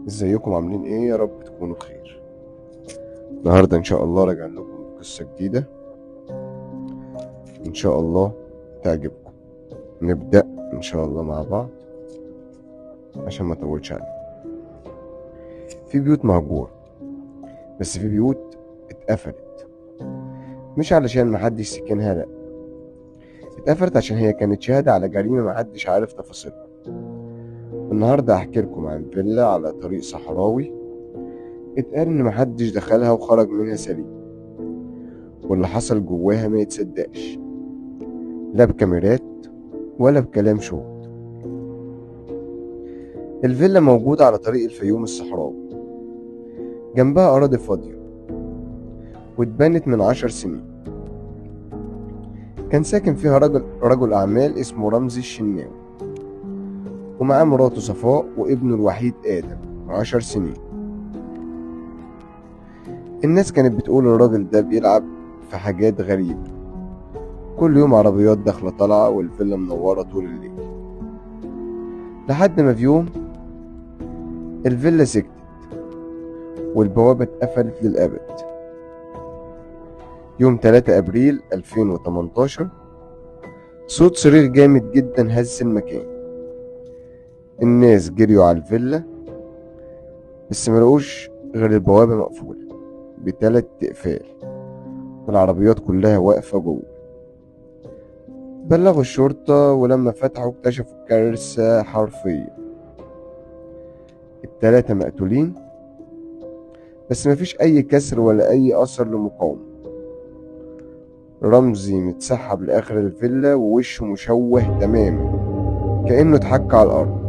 ازيكم عاملين ايه؟ يا رب تكونوا بخير. النهارده ان شاء الله راجع لكم قصة جديدة ان شاء الله تعجبكم. نبدأ ان شاء الله مع بعض عشان ما اطولش عليكم. في بيوت مهجورة، بس في بيوت اتقفلت، مش علشان محدش سكنها، لا، اتقفلت عشان هي كانت شاهدة على جريمة محدش عارف تفاصيلها. النهاردة هحكي لكم عن فيلا على طريق صحراوي اتقال ان محدش دخلها وخرج منها سليم، واللي حصل جواها ما يتصدقش، لا بكاميرات ولا بكلام شهود. الفيلا موجودة على طريق الفيوم الصحراوي، جنبها أراضي فاضية، واتبنت من 10 سنين. كان ساكن فيها رجل أعمال اسمه رمزي الشناوي، ومعاه مراته صفاء وابنه الوحيد آدم 10 سنين. الناس كانت بتقول الراجل ده بيلعب في حاجات غريبة، كل يوم عربيات داخلة طالعة والفيلا منورة طول الليل، لحد ما في يوم الفيلا سكتت والبوابة اتقفلت للأبد. يوم 3 أبريل 2018 صوت صريخ جامد جدا هز المكان. الناس جريوا على الفيلا بس ملقوش غير البوابة مقفولة ب3 تقفال والعربيات كلها واقفة جوه. بلغوا الشرطة، ولما فتحوا اكتشفوا كارثة حرفية. ال3 مقتولين، بس مفيش أي كسر ولا أي أثر لمقاومة. رمزي متسحب لآخر الفيلا ووشه مشوه تماما كأنه اتحك على الأرض.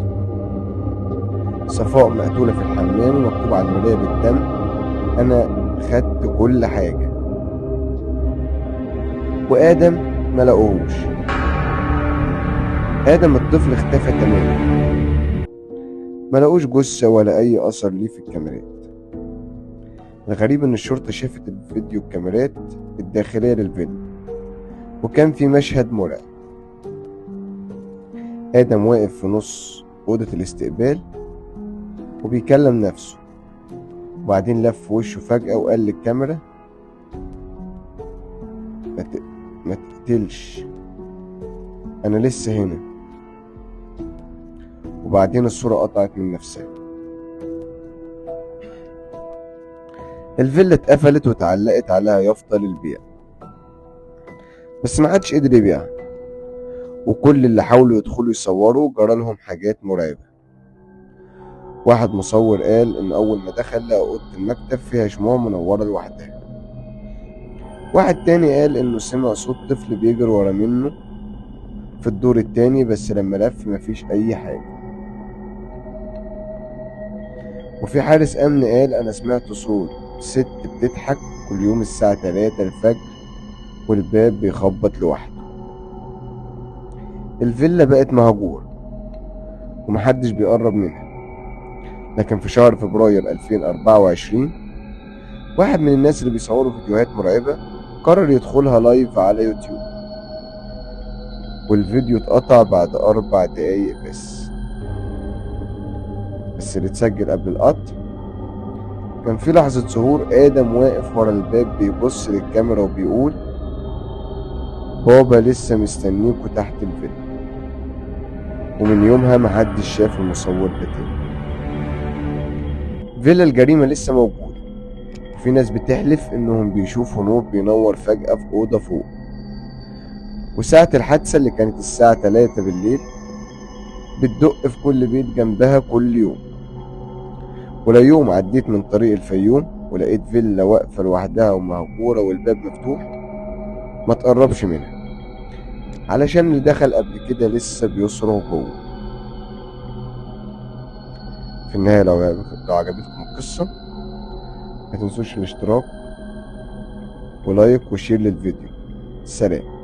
صفاء مقتولة في الحمام ومكتوب على المراية بالدم: أنا خدت كل حاجة. وآدم ما لقوهوش. آدم الطفل اختفى تماما، ما لقوش جثة ولا أي أثر ليه في الكاميرات. الغريب إن الشرطة شافت الفيديو الكاميرات الداخلية للفيديو، وكان في مشهد مرعب. آدم واقف في نص أوضة الاستقبال وبيكلم نفسه، وبعدين لف وشه فجأة وقال للكاميرا: ما تقتلش، أنا لسه هنا. وبعدين الصورة قطعت من نفسها. الفيلا اتقفلت واتعلقت عليها يافطة للبيع، بس ما حدش قدر يبيعها، وكل اللي حاولوا يدخلوا يصوروا جرالهم حاجات مرعبة. واحد مصور قال إن أول ما دخل لقى أوضة المكتب فيها شموع منورة لوحدها. واحد تاني قال إنه سمع صوت طفل بيجري ورا منه في الدور التاني، بس لما لف مفيش أي حاجة. وفي حارس أمن قال: أنا سمعت صوت ست بتضحك كل يوم الساعة 3 الفجر والباب بيخبط لوحده. الفيلا بقت مهجورة ومحدش بيقرب منها. لكن في شهر فبراير 2024 واحد من الناس اللي بيصوروا فيديوهات مرعبة قرر يدخلها live على يوتيوب، والفيديو اتقطع بعد 4 دقايق بس اللي اتسجل قبل القطع كان في لحظة ظهور آدم واقف ورا الباب بيبص للكاميرا وبيقول: بابا لسه مستنيكوا تحت الفيلا. ومن يومها محدش شاف المصور ده تاني. فيلا الجريمة لسه موجودة، وفي ناس بتحلف انهم بيشوفوا نور بينور فجأة في أوضة فوق. وساعة الحادثة اللي كانت الساعة 3 بالليل بتدق في كل بيت جنبها كل يوم. ولا يوم عديت من طريق الفيوم ولقيت فيلا واقفة لوحدها ومهجورة والباب مفتوح، ما تقربش منها، علشان اللي دخل قبل كده لسه بيصرخ جوه. في النهاية لو عجبتكم القصة ما تنسوش الاشتراك و like و share للفيديو. سلام.